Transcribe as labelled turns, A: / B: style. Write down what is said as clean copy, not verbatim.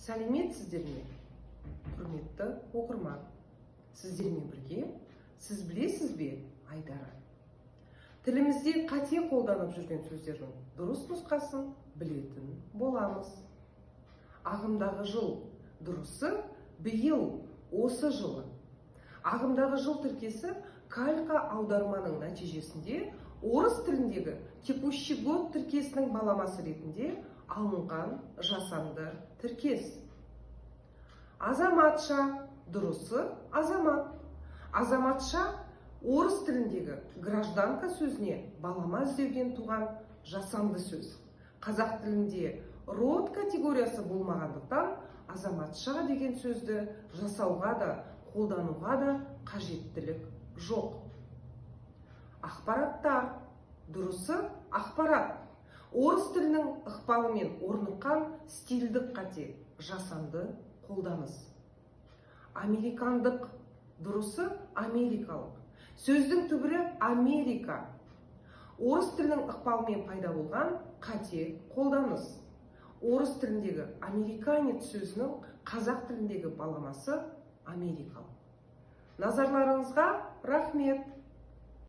A: Сәлеметсіздер ме, құрметті оқырман! Сіздермен бірге «Сіз білесіз бе» айдары. Тілімізде қате қолданып жүрген сөздердің дұрыс нұсқасын білетін боламыз. Ағымдағы жыл, дұрысы биыл, осы жылы. Ағымдағы жыл тіркесі калька аударманың нәтижесінде орыс тіліндегі текущий год тіркесінің баламасы ретінде алынған жасанды тіркес. Азаматша, дұрысы азамат. Азаматша орыс тіліндегі гражданка сөзіне балама іздеуден туған жасанды сөз. Қазақ тілінде род категориясы болмағандықтан, азаматша деген сөзді жасауға да, қолдануға да қажеттілік жоқ. Ақпараттар, дұрысы ақпарат. Орыс тілінің ықпалымен орныққан стильдік қате, жасанды қолданыс. Американдық, дұрысы америкалық. Сөздің түбірі Америка. Орыс тілінің ықпалымен пайда болған қате қолданыс. Орыс тіліндегі американец сөзінің қазақ тіліндегі баламасы америкалық. Назарларыңызға рахмет!